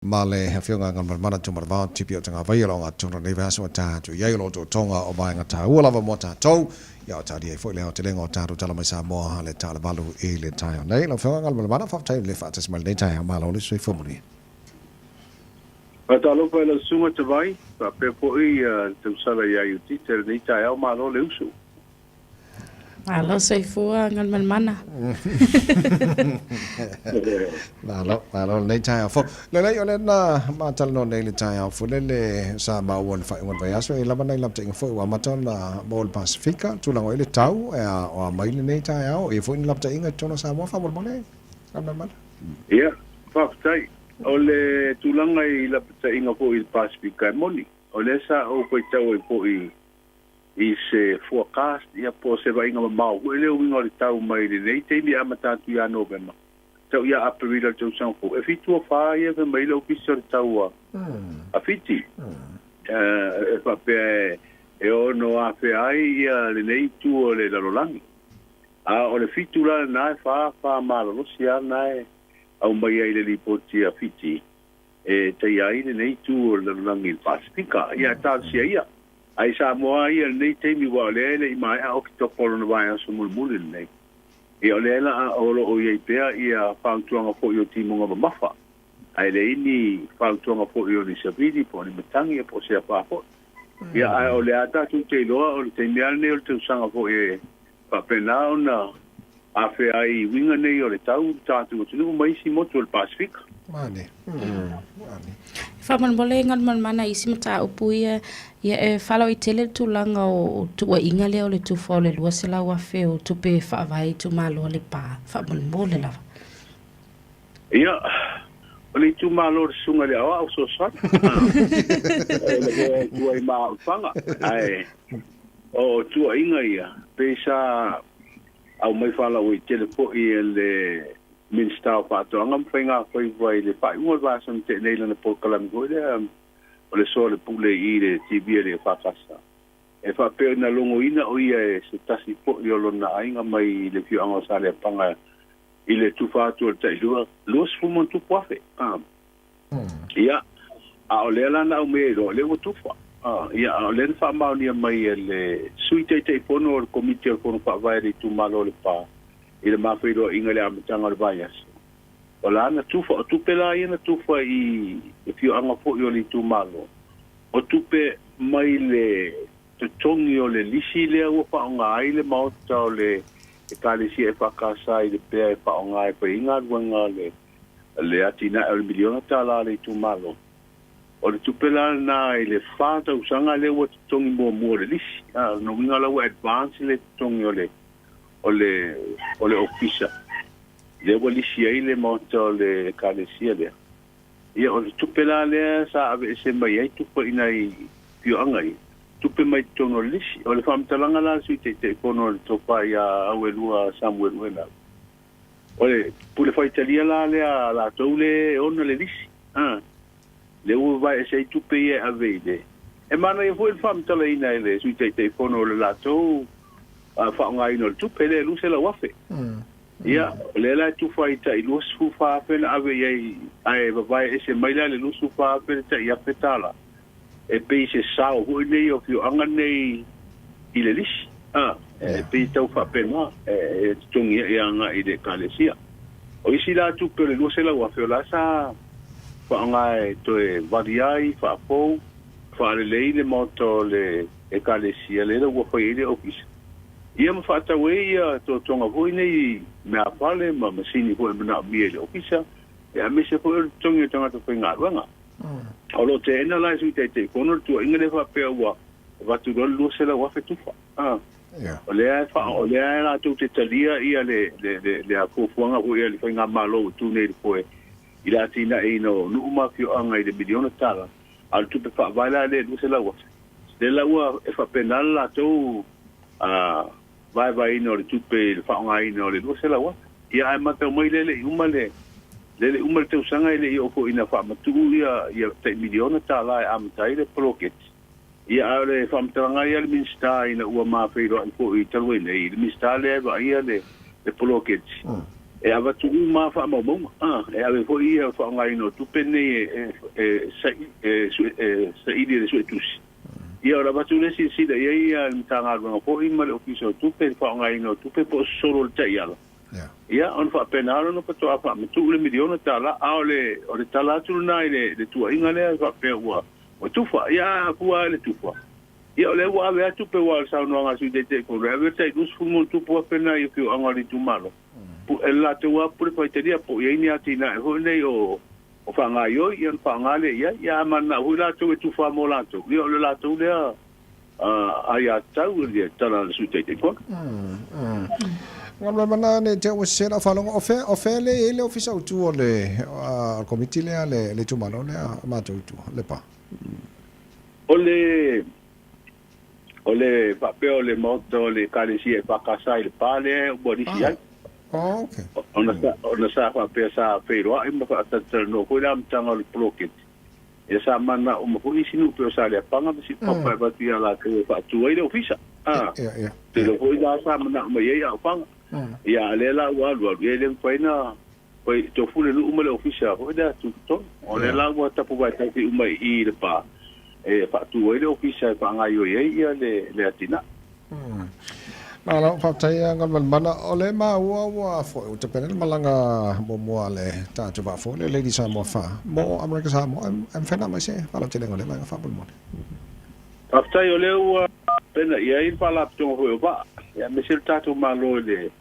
Ma le Afioga a Galumalemana Tumalavao Tipi o Tagavaia o lo o gatonu i lenei vaiaso ua ta atu i ai o lo o tootoga o vaega taua lava mo tatou, ia o talia ai foi le aotelega o tatou tala mai Samoa le tala 8 i le taeao nei. Lau Afioga Galumalemana, faafetai i le faatasi mai i lenei taeao, malo le soifua manuia. Faatalofa i lau Susuga Tavai, faapea foi le tausala ia Iutite i lenei taeao, malo le usu. Malo soifua Galumalemana. Malo, malo lenei taeao fou. Lelei, o lea na matalanoa nei le taeao foi lele sa maua i le faaiuga o le vaiaso, e lava nai lapataiga foi ua amata ona maua i le Pasefika, tulaga o i le tau, e a, o a mai lenei taeao, e i ai foi ni lapataiga i totonu o Samoa faamolemole, Galumalemana? Ia, faafetai. O le tulaga i lapataiga foi i le Pasefika e moni, o lea sa ou faitau ai foi i se forecast, ia po o se vaaiga mamao foi le uiga o le tau mai lenei taimi e amata atu ia Novema tau ia Aperila o le tausaga fou. E 74 ia fai mai le Ofisa o le Tau a Fiti e faapea e ono afea ai ia lenei itu o le lalolagi. A o le 7 la lena e fa fa malolosi lava lena e aumai ai i le lipoti a Fiti e taia ai lenei itu o le lalolagi i le Pasefika. Ia talosia ia. Ai Samoa ia i lenei taimi aua o lea e le i maea Oketopa o lona vaiaso mulimuli lenei. Ia o lea la o lo o i ai pea ia fautuaga foi o timoga mamafa, ae leai ni fautuaga foi o ni savili po o ni matagi po o se afa foi. Ia ae o lea tatou te iloa o le taimi lava lenei o le tausaga foi e faapena ona afea ai i uiga nei o le tau le tatou atunuu ma isi motu o le Pasefika. Mane. Mane. Faamolemole Galumalemana i isi mataupu ia, ia e faalauaitele le tulaga o tuuaiga lea o le tufa o le 200,000 o tupe faavae itumalo a Lepa. Faamolemole lava. Ia, o le itumalo o le Susuga i le Aoao Fesoasoani. E lavea atu ai ma Aufaga. Ae o tuuaiga ia, pei sa aumai faalauaitele foi e le Minisita o Faatoaga ma Faiga Faiva i le faaiuga o le vaiaso na tea nei i lana polokalame foi lea o le Soa le Pule i le TV a le EFKS. E faapea na logoina o ia e se tasi foi o lona aiga mai le afioaga o Saleapaga i le tufa atu o le tailua, 20 ma ona tupu afe. Ia, a o lea la na aumai ai loa, o lea ua tufa. Ia, a o lea na faamaonia mai e le Sui Taitaifono o le Komiti o le Fono Faavae a le Itumalo o Lepa i le mafailoaiga i le amataga o le vaiaso, o la na tufa, o tupe la ia na tufa i afioaga foi o le itumalo, o tupe mai le totogi o le lisi lea ua faaaoga ai le maota o le Ekalesia EFKS i le pea e faaaoga e fai ai galuega a le le atinae o le miliona tala a le itumalo. O le tupe la lena i le fa tausaga lea ua totogi muamua o le lisi. A, lona uiga la ua advance le totogi o le o le o le ofisa lea ua lisi ai le maota o le Ekalesia lea. Ia, o le tupe la lea sa aveese mai ai tupe i nai afioaga ia, tupe mai totonu o le lisi. O le faamatalaga la a le Sui Taitaifono o le Tofa ia Auelua Samuel Uelau, o le pule faitalia la lea a latou le e ona le lisi, a, lea ua vaeese ai tupe ia e ave i le. E manaia foi le faamatalaina e le Sui Taitaifono o le latou faaaogaina o le tupe lea e $200,000. Ia, o lea la e tufa ai tai $24,000 na ave i ai, ae vavae ese mai la le $24,000 le tai $1,000, e pei se sao foi nei o afioaga nei i le lisi, a, e pei e tau faapena, e totogi ai agai i le Ekalesia. O isi la tupe o le $200,000 o la sa faaaoga e toe vali ai, faafou, faalelei le maota o le Ekalesia lea ua fai ai le ofisa. Ia ma faatau ai ia totoga foi nei meafale ma masini foi e manaomia i le ofisa, ia aemaise foi o le totogi o tagata faigaluega. O lo o teena la e Sui Taitaifono le tuuaiga lea faapea ua avatu loa le $200,000 tufa. O lea e fa, o lea e latou te talia ia le le le le fuafuaga foi a le faigamalo ua tu nei i le foe i le atinaeina o nuu ma afioaga i le miliona tala, a o le tupe faavae la lea e $200,000. Lea la ua e faapena le latou vaevaeina o le tupe i le faaaogaina o le $200,000. Ia ae matau mai lea e le i uma le lea e le i uma le tausaga e le i oo foi ina faamatuu ia ia tai miliona tala e amata ai le poloketi. Ia ae o le faamatalaga ia a le Minisita ina ua ma feiloai foi talu ai nei, le Minisita lea e vaaia le le poloketi. E avatu uma faamaumauga, e ave foi ia faaaogaina o tupe nei e saili e le suetusi. Ia o le avatu lea silasila i ai le Matagaluega foi ma le Ofisa o Tupe i le faaaogaina o tupe po o sosolo le taiala. Ia ona faapena lea ona faatoa faamatuu le miliona tala, a o le tala atu lena i le tuuaiga lea e faapea ua tufa. Ia a fua lava i le tufa, ia o lea ua ave atu pe ua o le saunoaga a le Sui Taitaifono e ave le tai $20,000 na i afioaga o le itumalo. E le latou lava pule faitalia po o i ai ni atinae foi nei o faagaoioi, ia ona faaaoga lea i ai. Ia a mananao foi latou e tufa mo latou, ia o le latou lea aiatatau i le tala a le Sui Taitaifono. Galuega na nei te ua sese lau faalogo o fea o fea le i ai le ofisa autu o le komiti lea le itumalo lea matou i tua Lepa. O le O le faapea o le maota o le Ekalesia e faakasa i le pa lea ua lisi ai. Oh, okay. Ona sa, ona sa faapea sa feiloai ma faatalatalanoa foi le amataga o le poloketi. Ia sa manao uma foi isi nuu pei o Saleapaga ma Siupapa e avatu ia latou e faatu ai le ofisa. Ah. Ia, ia. Te iloa foi la sa manao mai ai Aofaga. Ia a lea la ua alualu, ia e le mafai na fai tofu le nuu ma le ofisa foi lea tutotonu. O lea la ua tapu vaetasi uma i i le pa e faatu ai le ofisa e faagaoioi ai ia le atinae. Malo, faafetai a Galumalemana. O le maua ua foi ua tapena le malaga muamua a le tatou vaa fou le Lady Samoa 4 mo Amerika Samoa. E mafai ona aumai se faalautelega o lea vaega faamolemole? Faafetai o lea ua tapena i ai le Faalapotopotoga foi o Vaa, aemaise le tatou Malo i le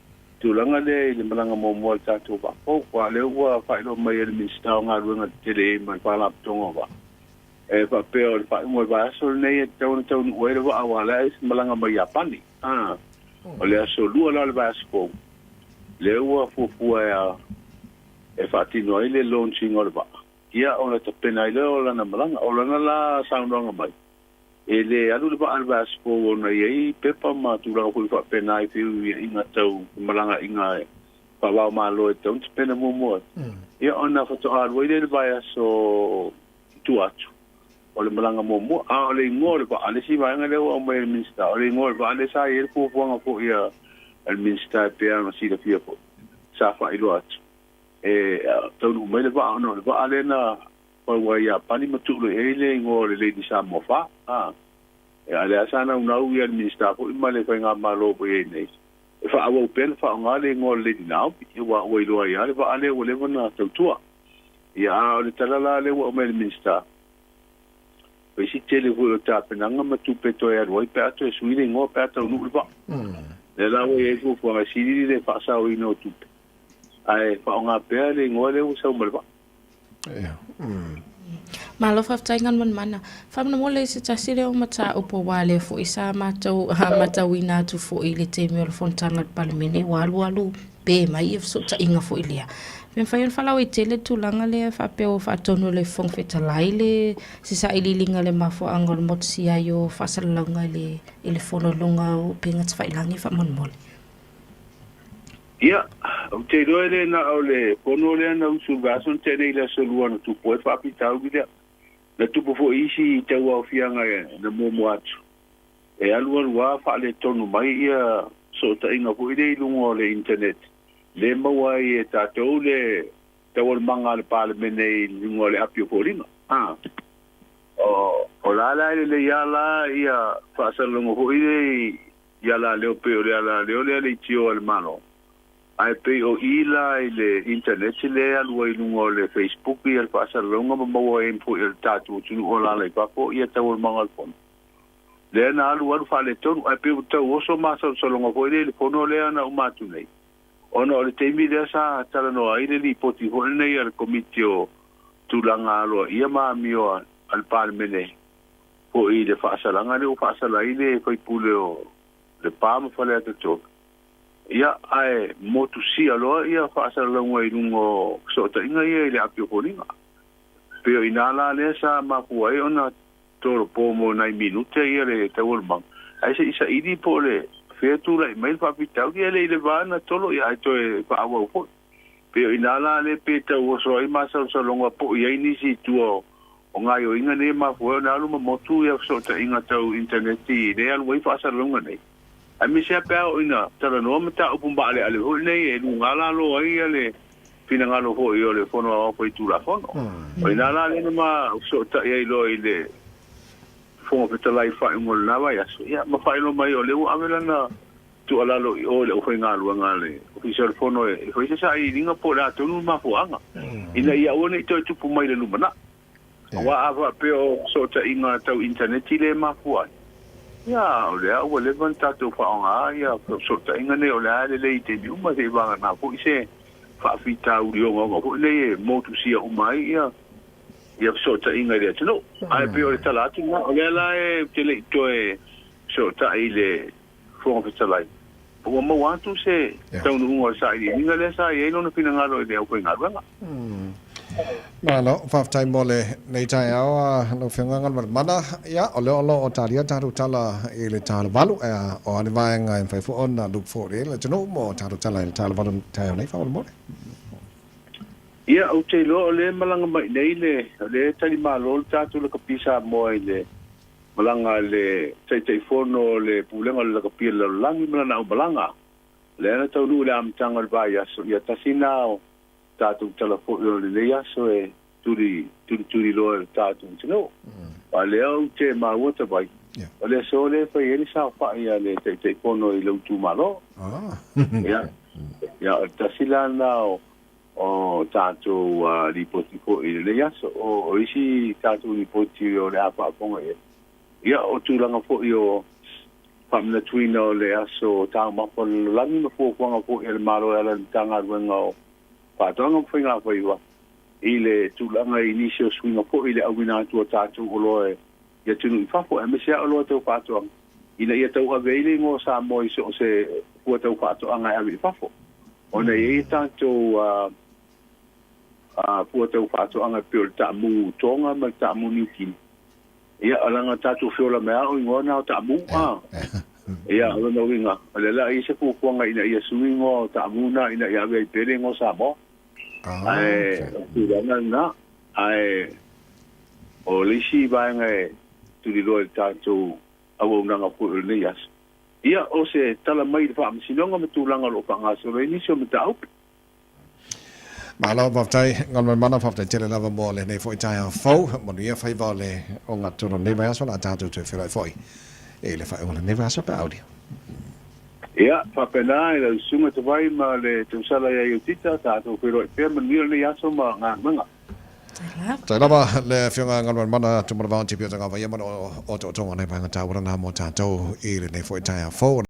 tulaga lea i le malaga muamua a le tatou vaa fou, aua o lea ua faailoa mai e le Minisita o Galuega Tetele i ma le Faalapotopotoga o Vaa, e faapea o le faaiuga o le vaiaso lenei e tatau ona taunuu ai le vaa, aua o le a se malaga mai Iapani. O le aso Lua la o le vaiaso fou, lea ua fuafua e faatino ai le launching o le vaa, ia ona tapena ai lea o lana malaga. O lana la saunoaga mai, E le alu le vaa i le vaiaso fou ona e i ai pepa ma tulaga foi faapena i feuiaiga tau femalagaaiga faava-o-Malo e tatau ona tapena muamua ai. Ia ona faatoa alu ai lea i le vaiaso i tua atu o le malaga muamua. A o le igoa o le vaa, le isi vaega lea ua aumai e le Minisita, o le igoa o le vaa lea sa i ai le fuafuaga foi a le Minisita e pei ona silafia foi, sa faailoa atu e taunuu mai le vaa ona o le vaa lea na Pau ai Iapani ma tuu loa i ai le igoa o le Lady Samoa 4. A, a lea sa naunau ia le Minisita foi ma le Faigamalo ua i ai nei, e faaauau pea ona faaaoga le igoa o le Lady Naomi, aua ua iloa ai lava le vaa lea ua leva ona tautua. Ia, a o le tala la lea ua aumai e le Minisita, o isi tele foi o tapenaga ma tupe toe alu ai pe a toe sui le igoa pe a taunuu le vaa. Lea la ua i ai le fuafuaga e sili le faasaoina o tupe, ae faaaoga pea le igoa lea ua sau ma le vaa. Malo faafetai Galumalemana. Faamolemole se tasi lea o mataupu aua lea foi sa matou matauina atu foi i le taimi o le fonotaga a le Palemene ua alualu pe mai ia fesootaiga foi lea. Pe mafai ona faalauaitele le tulaga lea faapea ua faatonu e le Fofoga Fetalai le se sailiiliga i le mafuaaga o le motusia ai o faasalalauga i le fono i luga o upega tafailagi faamolemole. Ia, ou te iloa e le na o le fono lea na usu i le vaiaso na tea nei i le aso Lua na tupu ai le faafitauli lea. Na tupu foi isi tauaofiaga na muamua atu. E alualu lava faaletonu mai ia fesootaiga foi lea i luga o le internet, lea e maua ai e tatou le taualumaga a le Palemene i luga o le api o foliga. O la la e lelei lava la ia faasalalauga foi lea i i alaleo pei o le alaleo lea leitio a le Malo, ae pei o i la i le internet lea e alu ai i luga o le Facebook ia le faasalalauga ma maua ai foi e le tatou atunuu o alaala i fafo ia taualumaga o le fono. Lea na alu alu faaletonu, ae pei ua tau oso masalosaloga foi lea i le fono lea na uma atu nei, ona o le taimi lea sa talanoa ai le lipoti foi lenei a le Komiti o Tulaga Aloaia ma Amio a le Palemene foi i le faasalaga lea ua faasala ai le faipule o Lepa ma Faleata 3, ia, ae motusia loa ia faasalalauga i luga o fesootaiga ia i le api o foliga. Pei o i ina la lea sa mafua ai ona tolopo mo nai minute ia le taualumaga, ae se i saili po o le fea tulai mai le faafitauli, e le i le va na tolo ia ae toe faaauau foi. Pei o i ina la lea pe tau oso ai masalosaloga po o i ai nisi i tua o gaoioiga nei e mafua ai ona alu ma motu ia fesootaiga tau internet i lea e alu ai faasalalauga nei. Aemaise lava pe a oo ina talanoa mataupu maaleale foi lenei e luga lalo ai le finagalo foi o le Fono Aoao Faitulafono. O i ina la lea na ma fesootai ai loa i le Fofoga Fetalai i le faaiuga o lena vaiaso, ia ma faailoa mai o lea ua ave lana tuualalo i o i le aufaigaluega a le Ofisa o le Fono e fai se sailiiliga po o le a tonu le mafuaaga ina ia aua ne i toe tupu mai i le lumanai. Aua a faapea o fesootaiga tau initaneti lea e mafua ai, ia o lea ua leva ona tatou faaaoga ia fesootaiga nei, o lea e lelei i taimi uma, se i vagana foi se faafitauli ogaoga foi nei e motusia uma ai ia ia fesootaiga i le atunuu. Ae pei o le tala atu lena, o lea la ou te le i toe fesootai i le Fofoga Fetalai, ua maua atu se taunuuga o le sailiiliga lea sa i ai lona finagalo i le aufaigaluega. Malo, faafetai mo lenei taeao a lau Afioga Galumalemana. Ia, o lea o lo o talia tatou tala i le ta 8, o a ni vaega e mafai foi ona look forward i ai le atunuu mo tatou tala i le ta 8 taeao nei faamolemole. Ia, ou te iloa o lea e malaga mai nei le, o lea e talimalo le tatou lakapi Samoa i le malaga a le Taitaifono o le Pulega o le Lakapi a le Lalolagi ma lana aumalaga. O lea na taunuu i le amataga o le vaiaso, ia tasi na o tatou tala foi o lenei aso e tuli tulituli loa e le tatou atunuu. A o lea ou te maua tavai, o le aso lea e fai ai le saofai a le Taitaifono i lou itumalo. Ia, ia o le tasi la lena o o tatou lipoti foi i lenei aso. O isi tatou lipoti o le a faafofoga i ai, ia o tulaga foi o faamanatuina o le aso taumafa o le lalolagi ma fuafuaga foi a le Malo e ala i le Matagaluega o Faatoaga ma Faigafaiva i le tulaga i nisi o suiga foi i le auina atu o tatou oloa i atunuu i fafo, aemaise lava oloa tau faatoaga, ina ia tauave ai le igoa o Samoa i so o se fua tau faatoaga e ave i fafo. Ona e i ai tatou fua tau faatoaga e pei o le taamu Tonga ma le taamu Niu Kini. Ia, leaga tatou feola mai lava o igoa na o taamu. Ia, o lona uiga, o lea o le a i ai se fuafuaga ina ia sui igoa o taamu na ina ia ave ai pea le igoa Samoa. Ae, o le tulaga lena. Ae, o le isi vaega e tuliloa i le tatou auaunaga foi o lenei aso, Ia, o se tala mai i le Faamasinoga ma tulaga o lo o faagasolo ai nisi o mataupu. Malo, faafetai Galumalemana, faafetai tele lava mo lenei foi taeao fou, manuia faiva o le ogatotonu o lenei vaiaso, o le a tatou toe feiloai foi i le faaiuga o lenei vaiaso pe a aulia. Ia, faapena i lau susuga Tavai ma le tausala ia Iotita, tatou feiloai pea, manuia lenei aso ma galuega. Tai lava le Afioga Galumalemana Tumanavao Tipi o Tagavaia ma le otootoga o nai vaega taua lena mo tatou i lenei foi taeao fou.